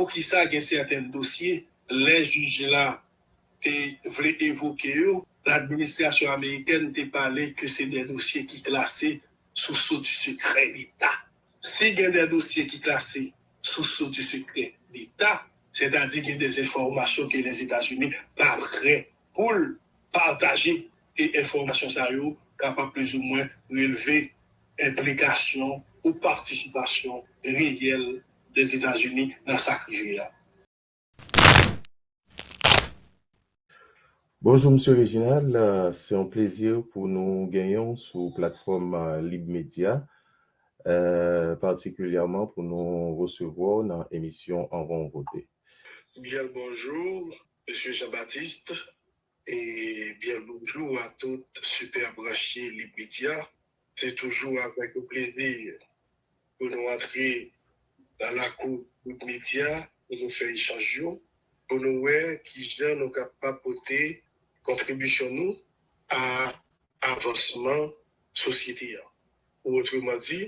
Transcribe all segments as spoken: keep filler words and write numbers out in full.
Poukisa gen sèten dosye, lè jij la te vle evoke yo, ladministrasyon amerikèn te pale ke se de dosye ki klase sou sceau du secret d'État. Si gen de dosye ki klase sou sceau du secret d'État, sètadi gen de enfòmasyon ke Lèzetazini pa prè pou l pataje, e enfòmasyon sa yo kapab plizoumwen relve enplikasyon ou patisipasyon reyèl Lèzetazini nan sa k rive a. Bonjou, Mesye Reginald. Se yon plezi pou nou genyen w sou platfòm Lib Medya, patikilyèman pou nou resevwa w nan emisyon Anvan w vote. Byen l bonjou, Mesye Jean Baptiste, e byen l bonjou a tout sipè branche Lib Medya. Se toujou avèk yon plezi pou nou antre nan lakou Lib Medya, pou nou fè echanj yo, pou nou wè kijan nou kapab pote kontribisyon nou a avansman sosyete a. Ou otreman di,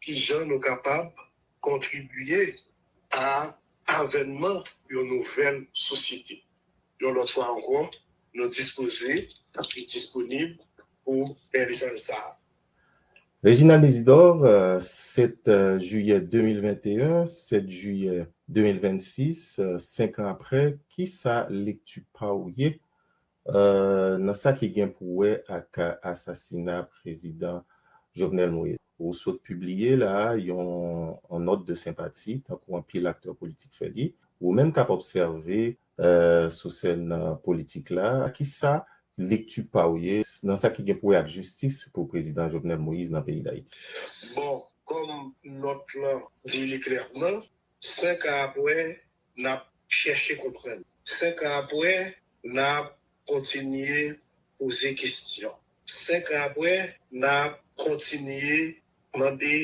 kijan nou kapab kontribye a avènman yon nouvèl sosyete. Yon lòt fwa ankò, nou dispoze e disponib pou fè echanj sa a. Reginald Isidore, sèt jiyè de mil venteyen, sèt jiyè de mil vennsis, senk an apre, kisa lekti pa w ye nan sa ki gen pou wè ak asasina Prezidan Jovenel Moïse? Ou sot pibliye la yon nòt de senpati, tankou anpil aktè politik fè li. Ou menm k ap obsève sou sèn politik la, kisa lekti pa w ye nan sa ki gen pou wè ak jistis pou Prezidan Jovenel Moïse nan peyi Dayiti? Bon, kòm nòt lan di li klèman, senk an apre, n ap chèche konprann. Senk an apre, n ap kontinye poze kesyon. Senk an apre, n ap kontinye mande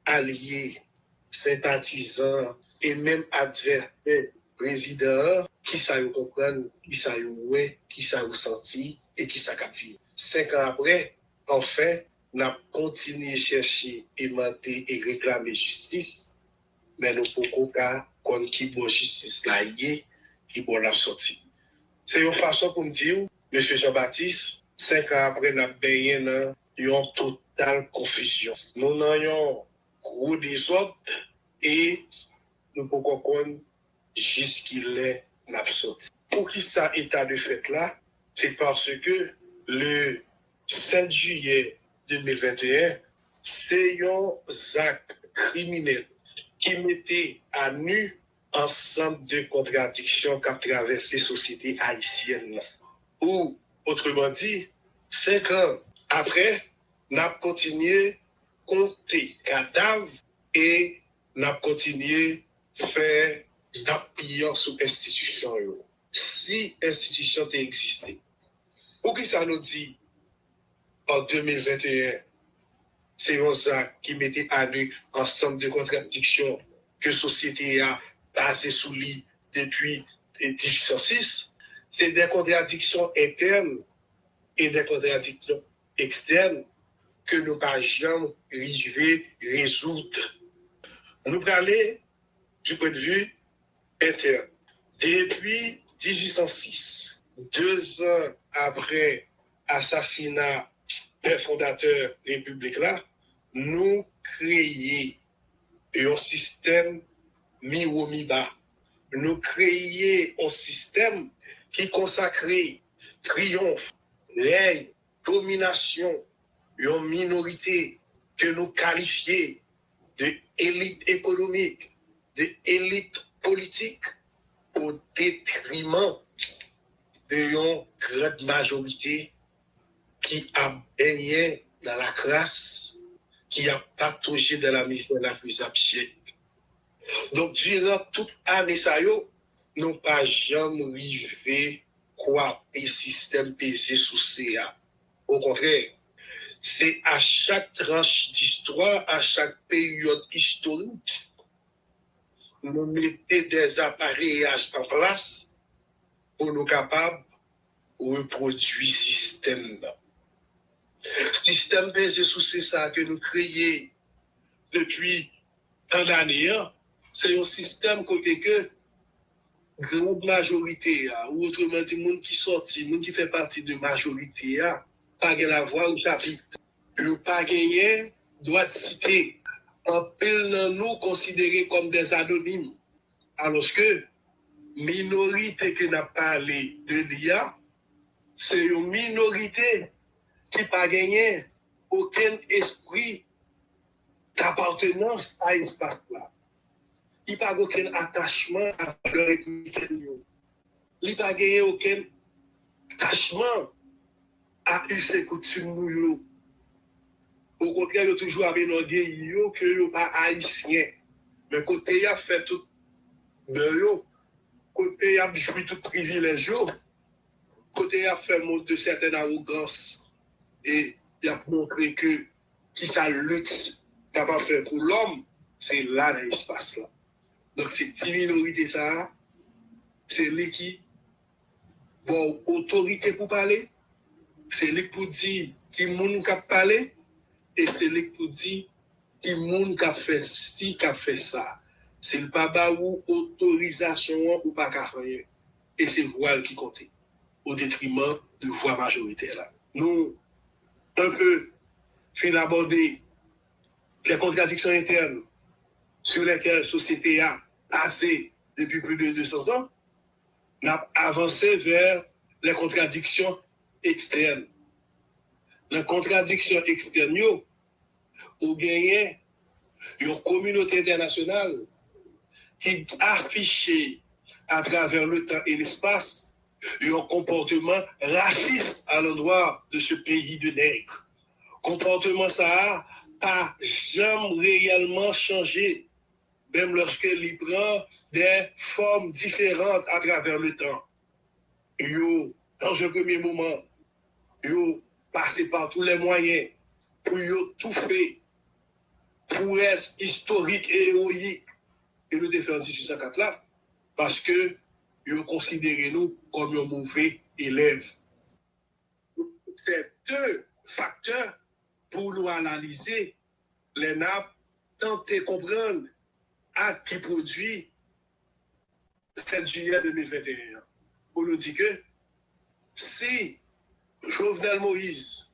alye, senpatizan e menm advèsè prezidan an kisa yo konprann, kisa yo wè, kisa yo santi e kisa k ap vini. Senk an apre, anfen, n ap kontinye chèche e mande e reklame jistis, men nou poko ka konn ki bò jistis la ye, ki bò l ap sòti. Se yon fason pou m di w, Mesye Jean Baptiste, senk an apre n ap benyen nan yon total konfizyon. Nou nan yon gwo dezòd e nou poko konn jiskilè n ap sòti. Poukisa eta de fèt la? Se paske le sèt jiyè de mil venteyen, se yon zak kriminèl ki mete a nu ansanm de kontradiksyon k ap travèse sosyete ayisyèn nan. Ou, otreman di, senk an apre, n ap kontinye konte kadav e n ap kontinye fè dappiyan sou enstitisyon yo. Si enstitisyon te egziste, poukisa nou di an de mil venteyen, se yon zak ki mete a nu ansanm de kontradiksyon ke sosyete a baze sou li depi dizuit san sis? Se de kontradiksyon entèn e de kontradiksyon ekstèn ke nou pa janm rive rezoud. Nou prale du point de vue entèn. Depi dizuit san sis, dezan apre asasina pè fondatè repiblik la, nou kreye yon sistèm miwo miba. Nou kreye yon sistèm ki konsakre triyonf, rèy, dominasyon yon minorite ke nou kalifye de elit ekonomik, de elit politik, o detriman de yon grand majorite ki ap benyen dans la crasse, ki ap patoje dans la misère la plus abjecte. Donk, diran tout ane sa yo, nou pa janm rive kwape sistèm peze souse a. Okontrè, se a chak tranch distwa, a chak peryòd istorik, nou mete dèzapareyaj an plas pou nou kapab repwodui sistèm nan. Sistèm peze souse sa a ke nou kreye depi tan dane an, se yon sistèm kote ke grand majorité a, ou otreman di moun ki sòti, moun ki fè pati de majorité a, pa gen lavwa ou chapit. Yo pa genyen dwa de site. Anpil nan nou konsidere kòm des anonymes, alòske minorite ke n ap pale de li a, se yon minorite ki pa genyen okenn espri d'apartenance à espas la. Li pa gen okenn atachman a valè repibliken yo. Li pa genyen okenn atachman a us et coutumes nou yo. Okontrè, yo toujou ap enògeyi yo ke yo pa ayisyen. Men kote y ap fè tout bè yo, kote y ap jwi tout privilèj yo, kote y ap fè montre sètèn awogans e y ap montre ke kisa liks kapab fè pou lòm, se la nan espas la. Donk, se ti minorite sa a, se li ki ba w otorite pou pale, se li k pou di ki moun k ap pale, e se li k pou di ki moun k ap fè si, k ap fè sa. Si l pa ba ou otorizasyon an, ou pa ka fè anyen. E se vwa l ki konte, o detriman de vwa majoritè la. Nou, un peu, fin abòde les contradictions internes sur lesquelles sosyete a pase depi plis de deux cents ans, n ap avanse vers les contradictions externes. Nan kontradiksyon ekstèn yo, ou genyen yon kominote entènasyonal ki afiche atravè letan e lespas yon konpòteman rasis à l'endroit de ce pays de nègres. Konpòteman sa a pa janm reyèlman chanje, menm lòske li pran de fòm diferan atravè letan. Yo, dans un premier moment, yo pase pa tou lè mwayen pou yo toufe pwès istorik e ewoyik ke nou te fè an dizuit san kat la, paske yo konsidere nou kòm yon move elèv. Se de faktè pou nou analize lè n ap tante konprann ak ki pwodui sèt jiyè de mil venteyen an, pou nou di ke si Jovenel Moïse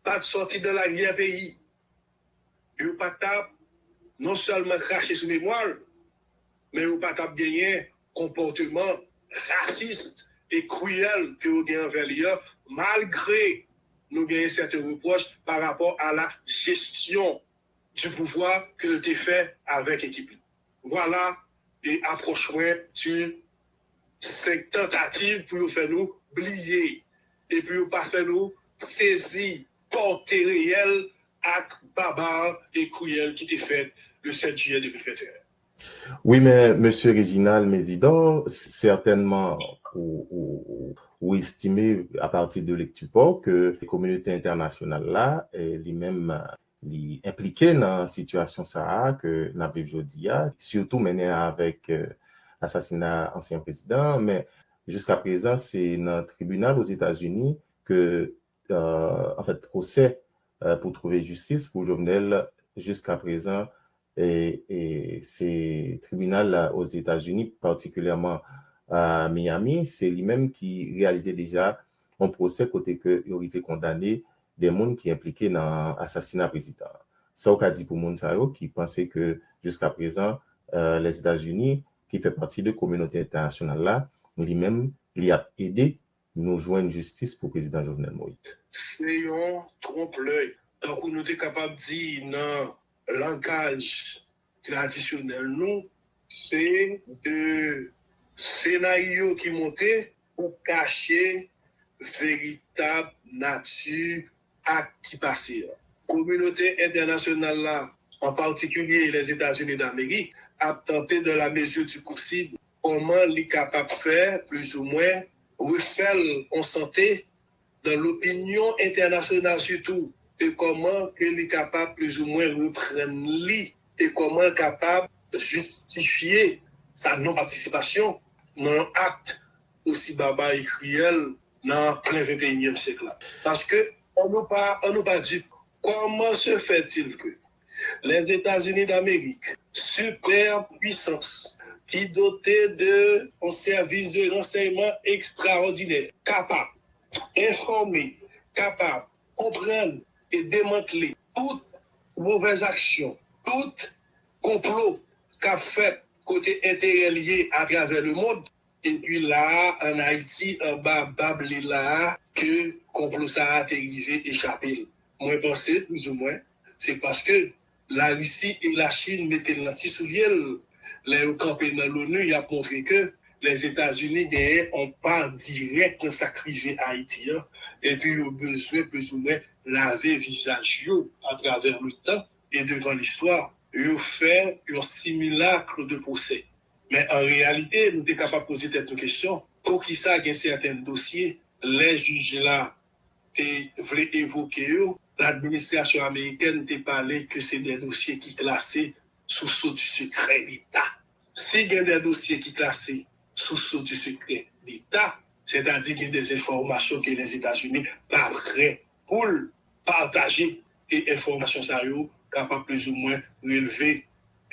pa t sòti nan laryè peyi, yo pa t ap non sèlman krache sou memwa l, men yo pa t ap genyen konpòteman rasis e kriyèl ke yo gen anvè li an, malgre nou genyen sèten repwòch pa rapò a la jesyon du pouvoir ke l te fè avèk ekip li. Vwala e apwòch mwen sou senk tantativ pou yo fè nou bliye e pou yo pa fè nou sezi pòte reyèl ak babar e kriyèl ki te fèt le sèt jiyè de mil venteyen. Wi, men mesye Reginald Mézidor, sètènman ou, ou, ou, ou estime apati de lekti pa w ke kominote entènasyonal la, eh, li menm, li enplike nan sitiyasyon sa a ke n ap viv jodi a, sitou mennen avèk, eh, asasina ansyen prezidan an, men jiska prezan se nan tribinal Ozetazini ke, eh, anfèt, pwosè, eh, pou twouve jistis pou Jovenel jiska prezan e, e se tribinal la Ozetazini, patikilyèman a Miami, se li menm ki reyalize deja yon pwosè kote ke yo rive kondane de moun ki enplike nan asasina prezidan an. Sa w ka di pou moun sa yo ki panse ke jiska prezan, eh, Lèzetazini, ki fè pati de kominote entènasyonal la, li menm, li ap ede nou jwenn jistis pou prezidan Jovenel Moïse? Se yon twonplèy. Tankou nou te kapab di nan langaj tradisyonèl nou, se de senaryo ki monte pou kache veritab nati ak ki pase a. Kominote entènasyonal la, an patikilye Lèzetazini Damerik, ap tante dans la mesure du possible kòman li kapab fè plizoumwen refè l an sante dans l'opinion internationale surtout, e kòman ke li kapab plizoumwen reprann li, e kòman l kapab jistifye sa non patisipasyon nan yon akt osi baba e kriyèl nan plen venteyinyèm syèk la. Paske, an nou pa, an nou pa dip, comment se fait-il que les États-Unis d'Amérique, superpuissance ki dote de yon sèvis de ransèyman ekstraòdinè, kapab enfòme, kapab konprann e demantle tout movèz aksyon, tout konplo k ap fèt kote enterè l ye atravè lemonn. Epi la a, ann Ayiti, anba bab li la a, ke konplo sa a te rive echape l. Mwen panse, plizoumwen, se paske Larisi e Lachin mete l nan ti soulye l lè yo kanpe nan Lonu, y ap montre ke Lèzetazini genyen yon pa dirèk nan sa k rive Ayiti an, epi yo bezwen plizoumwen lave vizaj yo atravè letan e devan listwa. Yo fè yon similak de pwosè. Men an reyalite, nou te kapab poze tèt nou kesyon, poukisa gen sèten dosye, lè jij la te vle evoke yo, ladministrasyon amerikèn te pale ke se de dosye ki klase sou sceau du secret d'État. Si gen de dosye ki klase sou sceau du secret d'État, sètadi gen de enfòmasyon ke Lèzetazini pa prè pou l pataje, e enfòmasyon sa yo kapab plizoumwen relve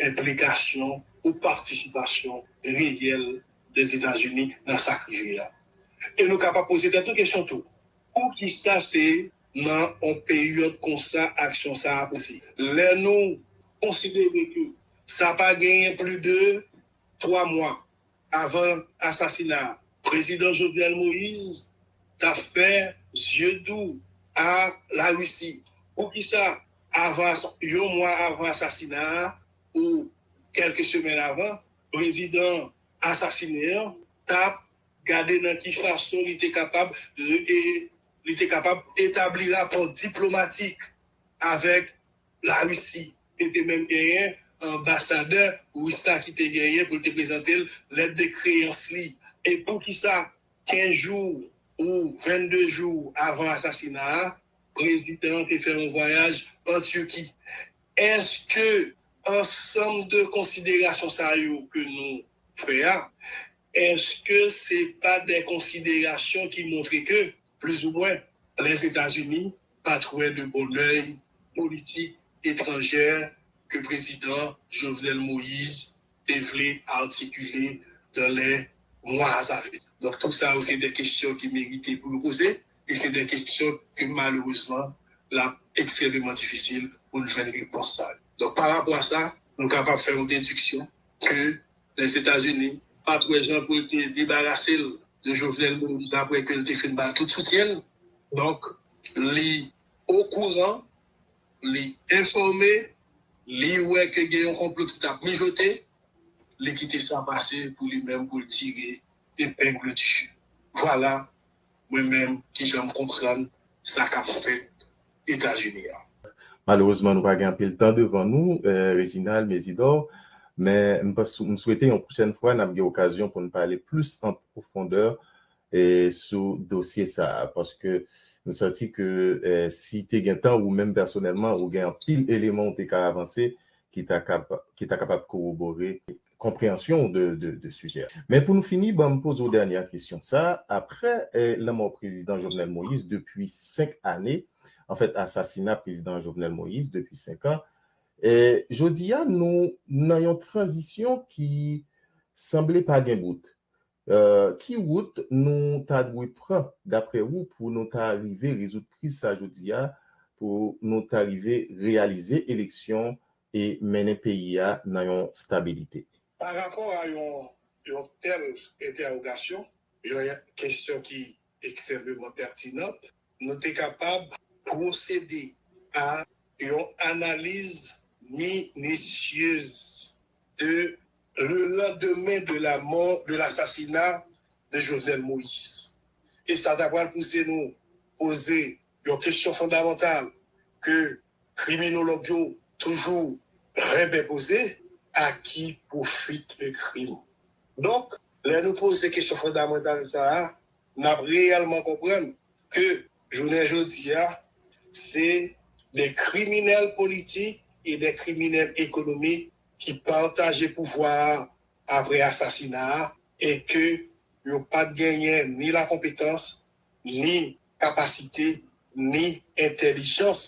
enplikasyon ou patisipasyon reyèl Lèzetazini nan sa k rive a. E nou kapab poze tèt nou kesyon tou, poukisa se nan yon peryòd konsa aksyon sa a poze? Lè nou konsidere ke sa pa genyen plis de twa mwa avan asasina a, Prezidan Jovenel Moïse t ap fè zye dou a Larisi. Poukisa, avan, yon mwa avan asasina a, ou kèlke semèn avan, prezidan asasinen an t ap gade nan ki fason li te kapab, e, li te kapab etabli rapò diplomatik avèk Larisi. E te menm genyen anbasadè ris la ki te genyen pou l te prezante l lèt de kreyans li. E poukisa kenz jou ou vennde jou avan asasina a, prezidan an te fè yon vwayaj an Tiki? Èske ansanm de konsiderasyon sa yo ke nou fè a, èske se pa de konsiderasyon ki montre ke, plizoumwen, Lèzetazini pa t wè de bòn lèy politik etranjè ke prezidan Jovenel Moïse te vle atikile dans les mois à venir? Donk, tout sa yo se de kesyon ki merite pou nou poze, e se de kesyon ke malerezman, l ap ekstrèmeman difisil pou n jwenn repons sa yo. Donk, pa rapò a sa, nou kapab fè yon dediksyon ke Lèzetazini pa t wè jan pou l te debarase l de Jovenel Moïse apre ke l te fin ba l tout soutyen l. Donk, li okouran, li enfòme, li wè ke gen yon konplo ki t ap mijote, li kite sa pase pou li menm pou l tire epeng du jeu. Vwala, mwen menm, kijan m konprann sa k ap fèt Etazini a. Malerezman, nou pa gen anpil tan devan nou, eh, Reginald, Mésidor, men m pa sou- m swete yon pwochèn fwa n ap gen okazyon pou n pale plis an pwofondè, eh, sou dosye sa a, paske m santi ke, eh, si te gen tan ou menm pèsonèlman ou gen anpil eleman ou te ka avanse ki ta kap- ki ta kapab kowobore konpreyansyon w de, de, de sijè a. Men pou nou fini, ban m poze w dènye kesyon sa a. Apre, eh, lanmò prezidan Jovenel Moïse depi senk ane, anfèt, asasina prezidan Jovenel Moïse depi senk an, eh, jodi a, nou nan yon tranzisyon ki sanble pa gen bout. Eh, ki wout nou ta dwe pran, daprè ou, pou nou ta rive rezoud kriz sa jodi a, pou nou ta rive reyalize eleksyon e mennen peyi a nan yon stabilite? Pa rapò a yon, yon tèl entèwogasyon, yon kesyon ki ekstrèmeman pètinan, nou te kapab pwosede a yon analiz minisyez de le lendemain de la mort, de l'assassinat de Jovenel Moïse. E sa ta pral pouse nou poze yon kesyon fondamantal ke kriminològ yo toujou renmen poze, à qui profite le crime? Donk, lè nou poze kesyon fondamantal sa a, n ap reyèlman konprann ke jounen jodi a, se de kriminèl politik e de kriminèl ekonomik ki pataje pouvwa a apre asasina a, e ke yo pa t genyen ni lakonpetans, ni kapasite, ni entèlijans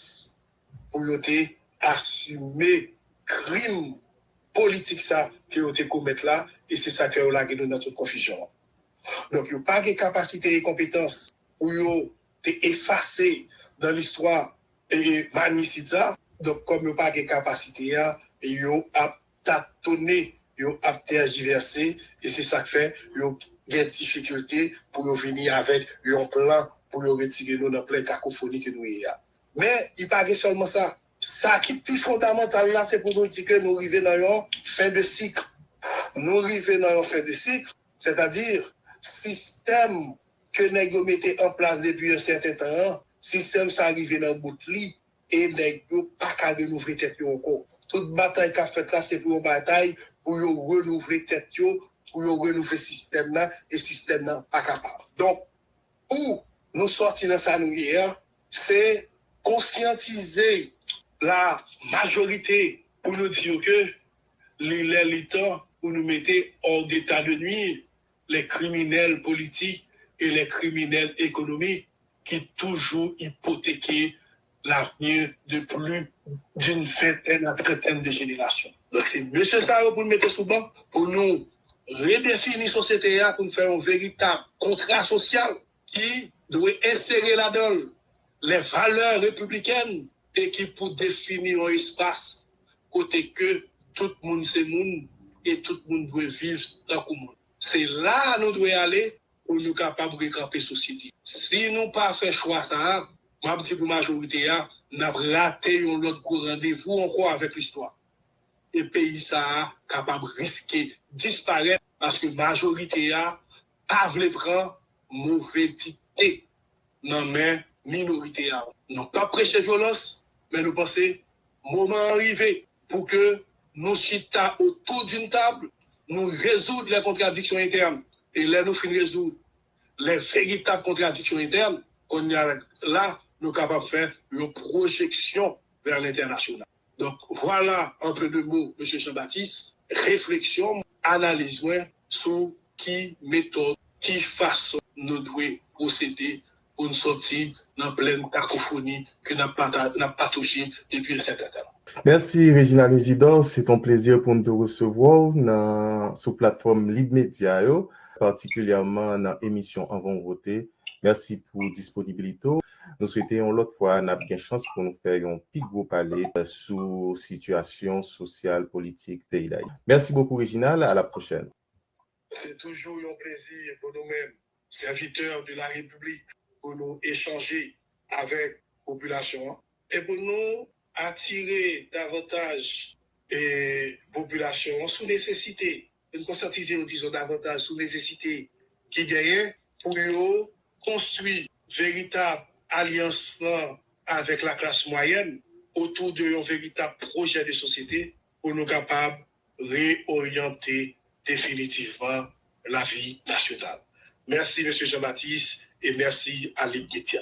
pou yo te asime krim politik sa ke yo te komèt la, e se sa k fè yo lage nou nan tout konfizyon an. Donk, yo pa gen kapasite e konpetans pou yo te efase nan listwa e, e, magnisid sa. Donk, kòm yo pa gen kapasite a, yo ap tatone, yo ap tèjivèse, e se sa k fè yo gen difikilte pou yo vini avèk yon plan pou yo retire nou nan plen kakofoni ke nou ye a. Men, li pa gen sèlman sa. Sa ki pi fondamantal la, se pou nou di ke nou rive nan yon fen de sik. Nou rive nan yon fen de sik, sètadi sistèm ke nèg yo mete an plas depi yon sèten tan an, sistèm sa rive nan bout li, e nèg yo pa ka renouvle tèt yo ankò. Tout batay k ap fèt la, se pou yon batay pou yo renouvle tèt yo, pou yo renouvle sistèm nan, e sistèm nan pa kapab. Donk, pou nou sòti nan sa nou ye a, se konsyantize la majorite pou nou di yo ke li lè li tan pou nou mete hors d'état de nuire les criminels politiques et les criminels économiques qui toujours hypothéquent l'avenir de plus d'une vingtaine à trentaine de générations. Donk, se mesye sa yo pou n mete sou ban, pou nou redefini sosyete a, pou n fè yon veritab kontra sosyal ki dwe ensere ladan l lè valè repiblikèn e ki pou defini yon espas kote ke tout moun se moun e tout moun dwe viv tankou moun. Se la a nou dwe ale pou nou kapab rekanpe sosyete. Si nou pa fè chwa sa a, m ap di pou majorite a, n ap rate yon lòt gwo randevou ankò avèk listwa. E peyi sa a kapab riske disparèt paske majorite a pa vle pran move dikte nan men minorite a. Nou p ap preche vyolans, men nou panse moman an rive pou ke nou chita otou d'une table, nou rezoud les contradictions internes. E lè nou fin rezoud les véritables contradictions internes, kounye a la, nou kapab fè yon pwojeksyon vè lentènasyonal. Donk, vwala, an peu de mots, mesye Jean-Baptiste, refleksyon m, analiz mwen sou ki metòd, ki fason nou dwe pwosede pou n sòti nan plen kakofoni ke n ap pata-, n ap patouche depi yon sèten tan. Mèsi, Reginald Isidore. Se t on plezi pou n te resevwa w nan, sou platfòm Lib Medya yo, patikilyèman nan emisyon Anvan w vote. Mèsi pou disponibilite w. Nou swete yon lòt fwa n ap gen chans pou nou fè yon pi gwo pale sou sitiyasyon sosyal, politik peyi Dayiti. Mèsi bokou, Reginald. À la prochaine. Se toujou yon plezi pou nou menm, sèvitè de la Repiblik, pou nou echanje avèk popilasyon an e pou nou atire davantaj, e, popilasyon an sou nesesite, pou n konsyantize yo, dizon, davantaj sou nesesite ki genyen pou yo konstwi veritab alyans lan avèk laklas mwayèn otou de yon veritab pwojè de sosyete pou nou kapab reoryante definitivman lavi nasyonal. Mèsi, mesye Jean-Baptiste, e mèsi a Lib Medya.